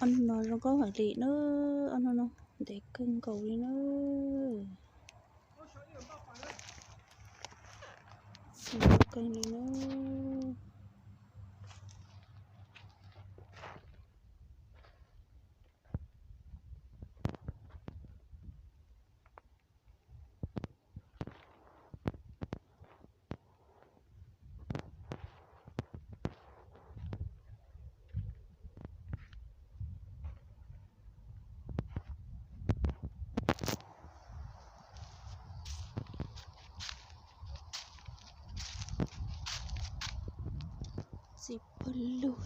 Ob hnub no zoo nkauj heev li na, ob hnub no ntev kawg nkaus li na. Zoo nkauj kawg li na. Txiv pawg lug.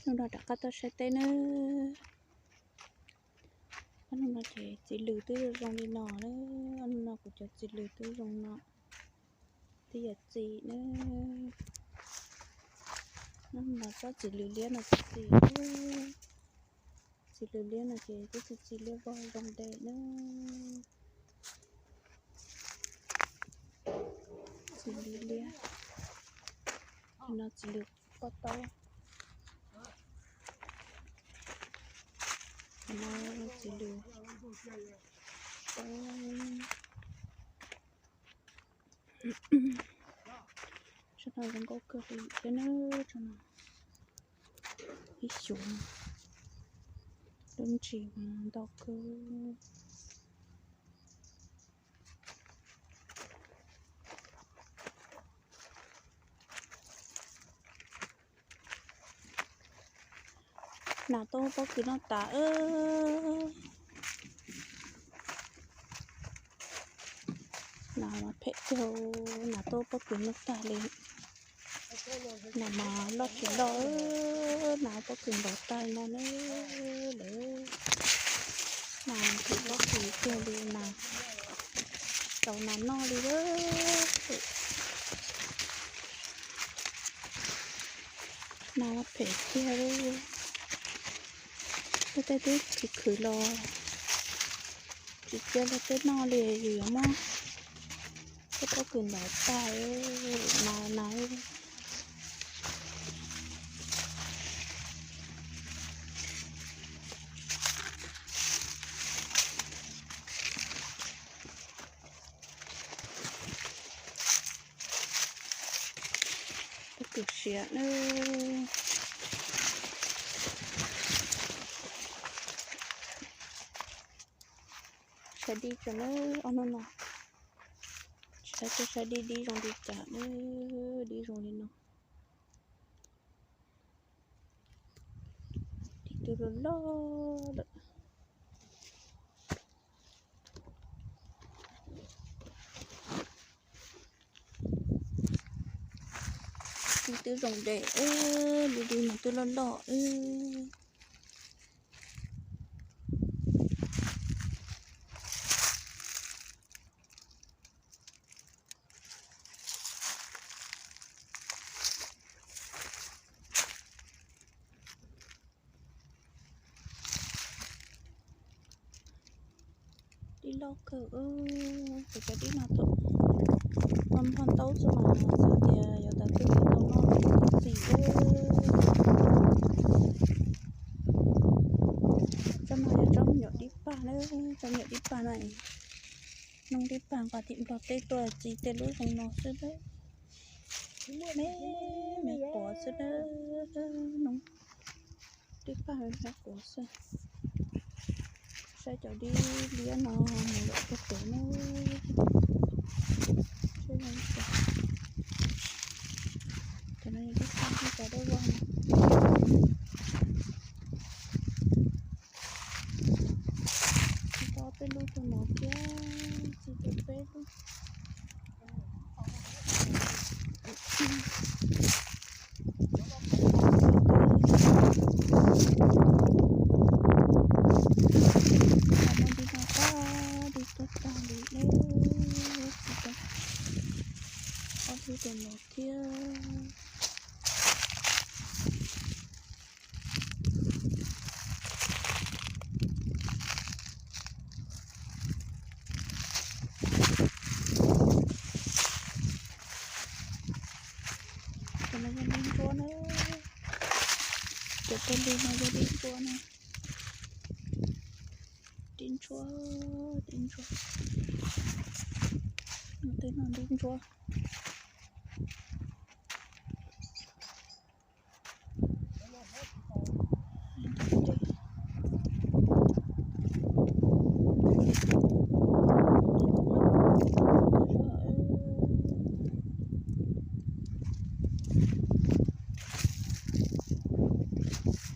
Hnub no rov qab tuaj saib teb nawb. Ob hnub no ces txiv lws twb zoo li no na. Ob hnub no kuv cov txiv lws twb zoo no, twb yog txiv na. Ob hnub no tsob txiv lws liab no txiv txiv, txiv lws liab no ces twb txiv txiv liab vog zoo dej na. Txiv lws liab, no txiv lws poj taub, no txiv lws taub. Tsob no zoo nkauj kawg li thiab na, tsob no ib xyoos lub ntsis ntau kawg. Nas tuaj pob kws noj tas. Nas mas phem tiag, nas tuaj pob kws noj tag li. Nas mas loj tsis loj, nas pob kws npaum tag no na. Lawv, nas phem pob kws tiag li, nas tau nas noj li lawm. Nas phem tiag li. Tej teb twb khwv khwv los tsis cia luag tej noj li, yus yuav muab tej pob kws ntawd tag, nas nas. Pob kws siav na. Saib dib tso na, ob hnub no tsis saib, saib dib, dib zoo li cas na, dib zoo li no. Dib twb loj loj lawm. Dib twb zoo deb, dib dib mas twb loj loj. Dib loj kawg, kuv cov dib no thaum npog ntaub xwb mas xav tias yuav tau twb tau noj txiv. Tsob no yog tsob me nyuam dib pag na, tsob me nyuam dib pag no, noob dib pag nqa tim Nplog teb tuaj txiv tej lub zoo no xwb na. Me me quav xwb na, noob dib pag me me quav xwb. Saib cov dib liab no mus lawm puag pem na. Cov no dib pag cov dawb vog no. Txiv tau peb lub tuaj no thiab, txiv tau peb lub. Dib no tag, dib tuaj tag li, txiv tau ob lub tuaj no thiab. Tej lug no yog dib ntsuab na. Dib ntsuab, dib ntsuab. Twb no dib ntsuab.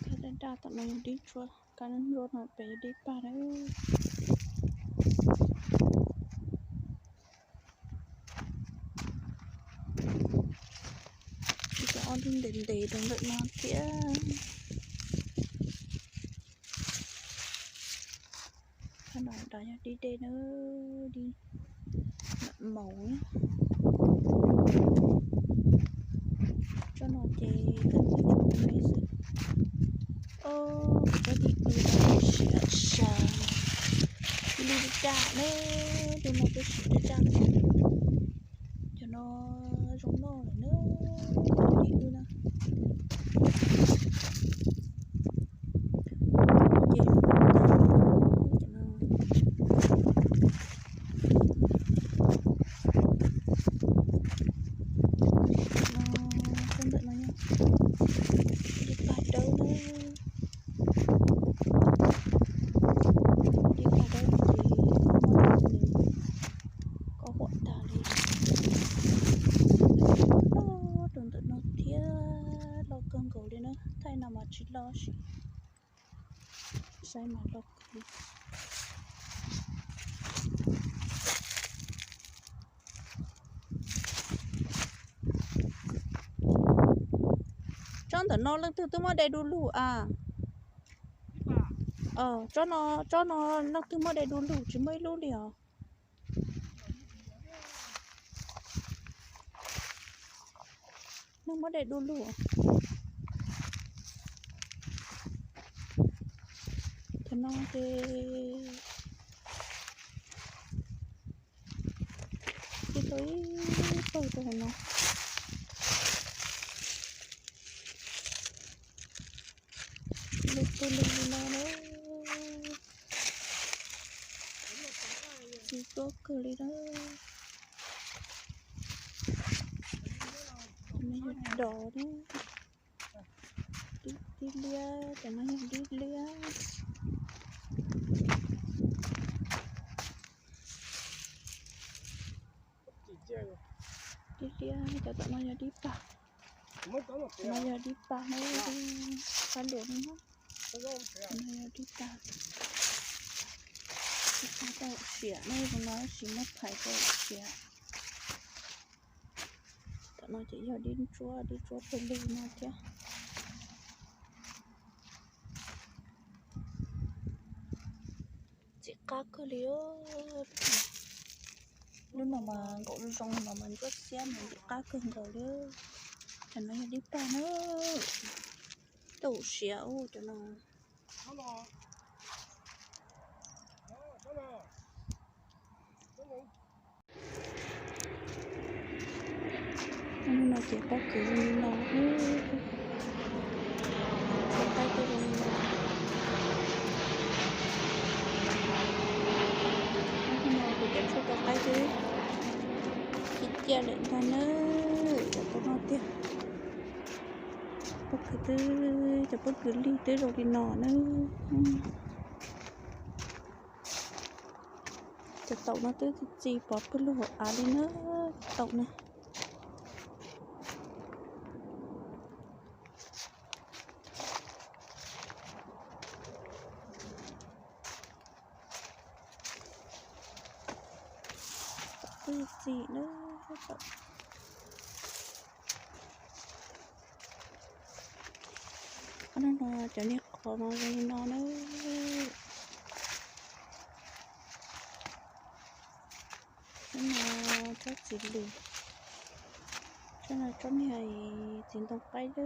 Kab daj daj tom no yog dib ntsuab, kab ntsuab no pem yog dib pag na. Tsis tau ob dib ntev ntev rau ntawm no thiab. Qhov no yog dib dej na, dib maum. Tsob no ces kab ntsuab tsuas me xwb. Ob, kuv cov dib dub no siav sas, dib daj daj ne, dub no twb siav daj daj. Cov no zoo noj lawm na, dib dub na. Ces cov no, no, tsob ntawm no yog dib pag dawb na. Dib pag dawb ces koj huam tag li. Loj rau ntawm no thiab, loj kawg nkaus li na, thaij no mas tsis loj sis saib mas loj kawg li. Tsob ntawm no leej twg twb muab de du lug a? Tsob no, tsob no leej twg muab de du lug tsis muaj ib lub li os. Neeg muab de du lug. Cov no ces tsis tau ib pawg rau hauv no. Lug tuaj lug li no na. Tsis tuaj kawg li na. Cov no yog dov na. Dib liab, cov no yog dib liab. Dib liab, cov tom no yog dib pag. Cov no yog dib pag na, pab luam no. Cov no yog dib pag. Dib pag tau siav na, cov no tsis muaj phais tau siav. Tom no ces yog dib ntsuab, dib ntsuab pawg lug no thiab. Txim qab kawg li. Lub no mas nkaum zoo no mas ntsuab xiab mas txim qab kawg nkaus li. Cov no yog dib pag na. Tau siav ub cov no. Hnub no ces pob kws zoo li no, tshuav qaib twb zoo li no. Hnub no kuv cov tshuaj rau qaib twb ci ciaj lawm ntag na, cov tau noj tiag. Pob kws twb, cov pob kws lig twb zoo li no na. Cov taum no twb txi txi pov pawg lug hauv av li na, cov taum na. Taum twb txi na, taum. Ob, no cov niag qhov no zoo li no na. Tsob no tsob txiv lws, tsob no tsob niag txiv ntoo qaib lawm.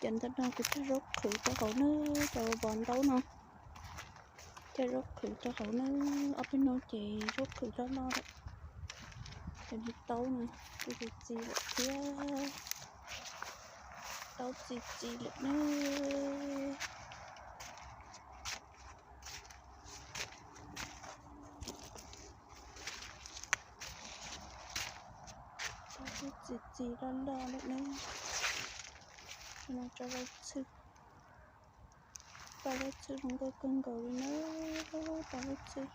Cov ntawm no kuv cog zaub qhwv rau hauv na, cov vov ntaub no. Coj zaub qhwv rau hauv na, ob peb hnub ces zaub qhwv loj loj lawm. Cov niag taub no kuj txi txiv lawm thiab, taub txi txiv lawm na. Taub txi txiv loj loj lawm na. Tso zaub txhwb, paj zaub txhwb zoo nkauj kawg nkaus li na, paj zaub txhwb.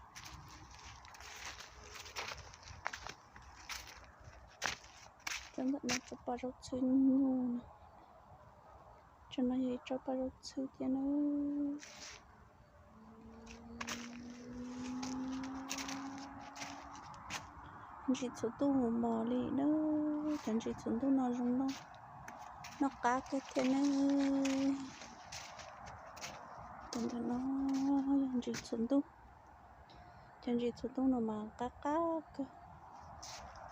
Tsob ntawm no tsob paj zaub txhwb nyuj no, tsob no yog ib tsob paj zaub txhwb thiab na. Ntsis txhuv ntuj mos mos li na, cov ntsis txhuv ntuj no zoo noj, noj qab kawg thiab na. Cov ntawm no yog ntsis txhuv ntuj, cov ntsis txhuv ntuj no mas qab qab kawg,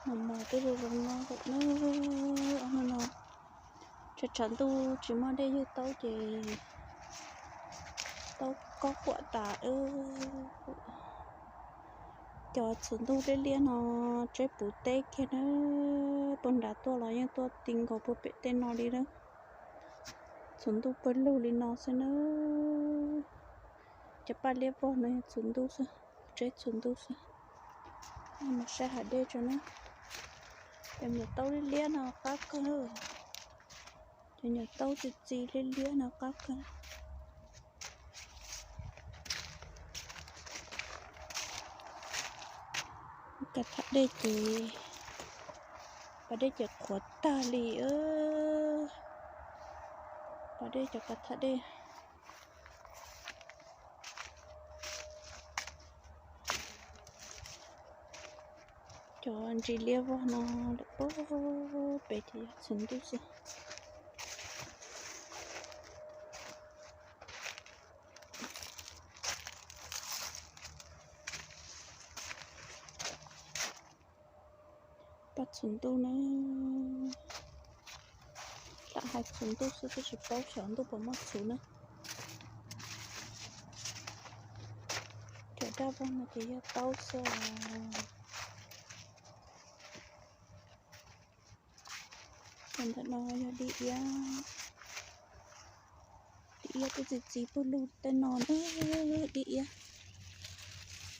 mos mos twb zoo zoo no lawm na. Ob hnub no tshav tshav ntuj tsis muaj dej ywg taub ces taub kob huam tas. Cov txhuv ntuj liab liab no tseb puv teb kiag na, puag nrad tuaj los yeej tuaj ti nkaus puag pem tej no li na. Txhuv ntuj pawg lug li no xwb na. Cov paj liab vog no yog txhuv ntuj xwb, tseb txhuv ntuj xwb. Mus saib hav dej tso na. Cov nyuam taub liab liab no qab kawg, cov nyuam taub txi txiv liab liab no qab kawg. Kav tham dej ces, pas dej ces qhuav tag li. Pas dej cov kav tham dej. Cov ntsis liab vog no lawm puag pem ces yog txhuv ntuj xwb. Paj txhuv ntuj na, lam hais txhuv ntuj xwb twb tsis paub xyov ntuj puas muaj txhuv na. Cov daj vog no ces yog taub xwb os. Cov ntawm no yog dib iab, dib iab twb txi txiv pawg lug tej no na, dib iab.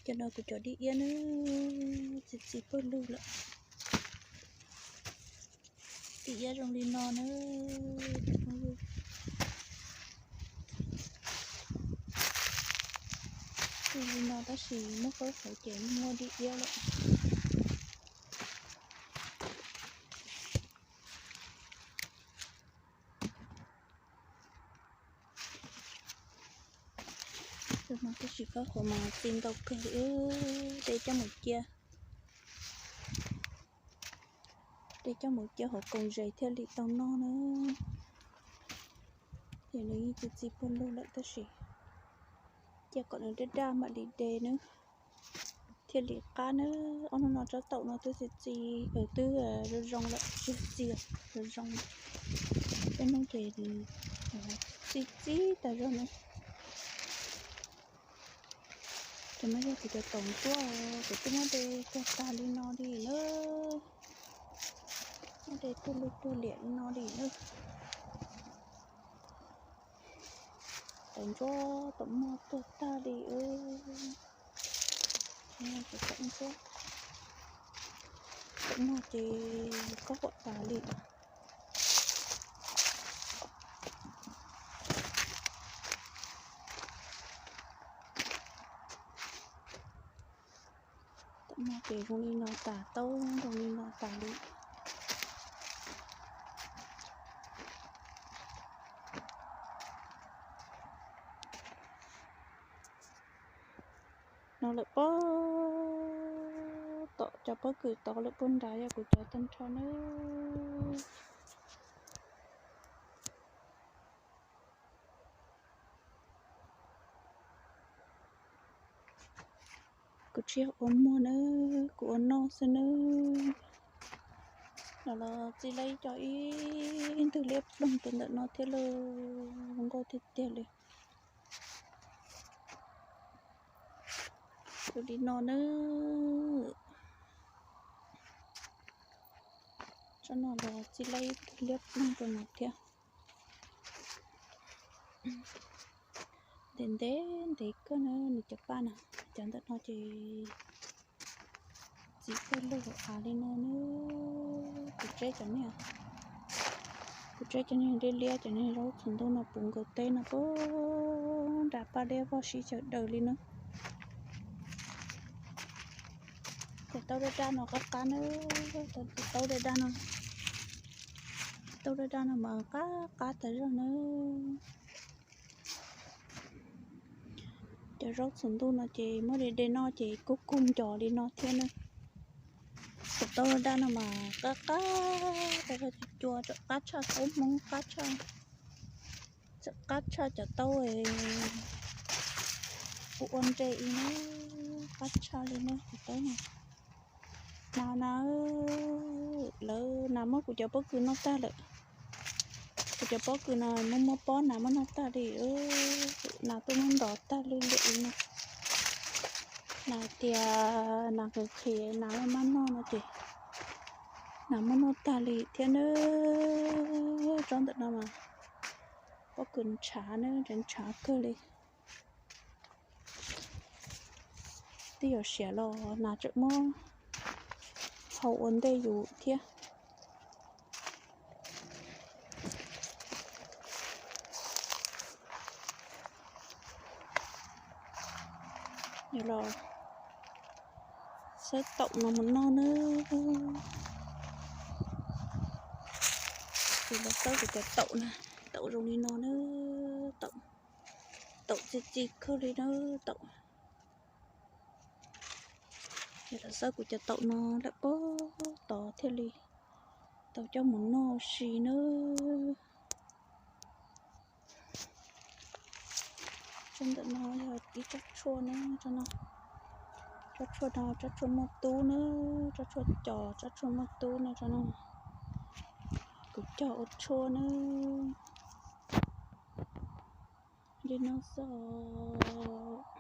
Cov no kuv cov dib iab na, txi txiv pawg lug lawm. Dib iab zoo li no na, zoo li no tab sis muab khaub hauv ces muaj dib iab lawm. Tab sis khaub hauv mas txi ntau kawg li, de coj mus cia, de coj mus cia hauv koos zes thiaj li tau noj na. Ces nws yeej txi txiv pawg lug lawm tab sis cia kom nws daj daj mam li de na, thiaj li qab na. Ob hnub no tsob taum no twb txi txiv, twb zoo zoo lawm, tsis txi, zoo zoo lawm. Tej hnub ces txi txiv tas zog na. Cov no yog kuv cov taum ntsuab, kuv twb muab de tuag tag li no li na, muab de tuag lug tuag liam li no li na. Taum ntsuab taum muag tuag tag li. Taum ntsuab taum muag ces khaub huam tas li. Taum no ces zoo li no tas, taub zoo li no tas li. No lawm puag tom cov pob kws tod lawm puag nrad yog kuv cov tag nrho na. Kuv tsis yog ua muag na, kuv ua noj xwb na. No los txi lawm ib co ib ntwg liab ploog rau ntawm no thiab lauj, zoo nkauj tiag tiag li. Li no na. Tsob no los txij laib liab ploog rau no thiab. Ntev ntev ntev kawg na nws cov paj na. Cov ntawm no ces txiv paj lug av li no na. Kuv tseb cov niag, kuv tseb cov niag liab liab, cov niag zaub txhuam ntuj no puv nkaus teb no puag nram paj liab voj sib xyaw daws li na. Cov taub daj daj no qab qab na, cov taub daj daj no, taub daj daj no mas qab qab tas zog na. Cov zaub txhuam ntuj no ces muab de de noj ces kub kub ncos li no thiab na. Cov taub daj daj no mas qab qab tas zog, cua cua, tsam qab tshaj taub hmoob, qab tshaj, tsam qab tshaj cov taub ua ua nre ib na, qab tshaj li na cov taub no. Nas na, lawv nas muab kuv cov pob kws noj tag lawm. Kuv cov pob kws no muaj muaj pob nas muab noj tag li, nas tuaj muab nrov tag li li no. Nas tias nas qhiav qhiav nas maj maj noj no ces nas muab noj tag li thiab na. Tsob ntawm no mas pob kws ntshav na, ntshav ntshav kawg li. Twb yuav siav los nas tseem muab hau ua ntej yus thiab. Yog los xawb taum no mus noj na. Ces los xawb kuv cov taum na, taum zoo li no na, taum, taum txi txi kawg li na, taum. Ces los xawb kuv cov taum no lawm puag tod thiaj li tau coj mus noj si na. Tsob ntawm no yog ib tsob tshuaj na, tsob no, tsob tshuaj no tsob tshuaj muaj tub na, tsob tshuaj cos tsob tshuaj muaj tub na, tsob no kuv cog ua tshuaj na. Li no xwb os.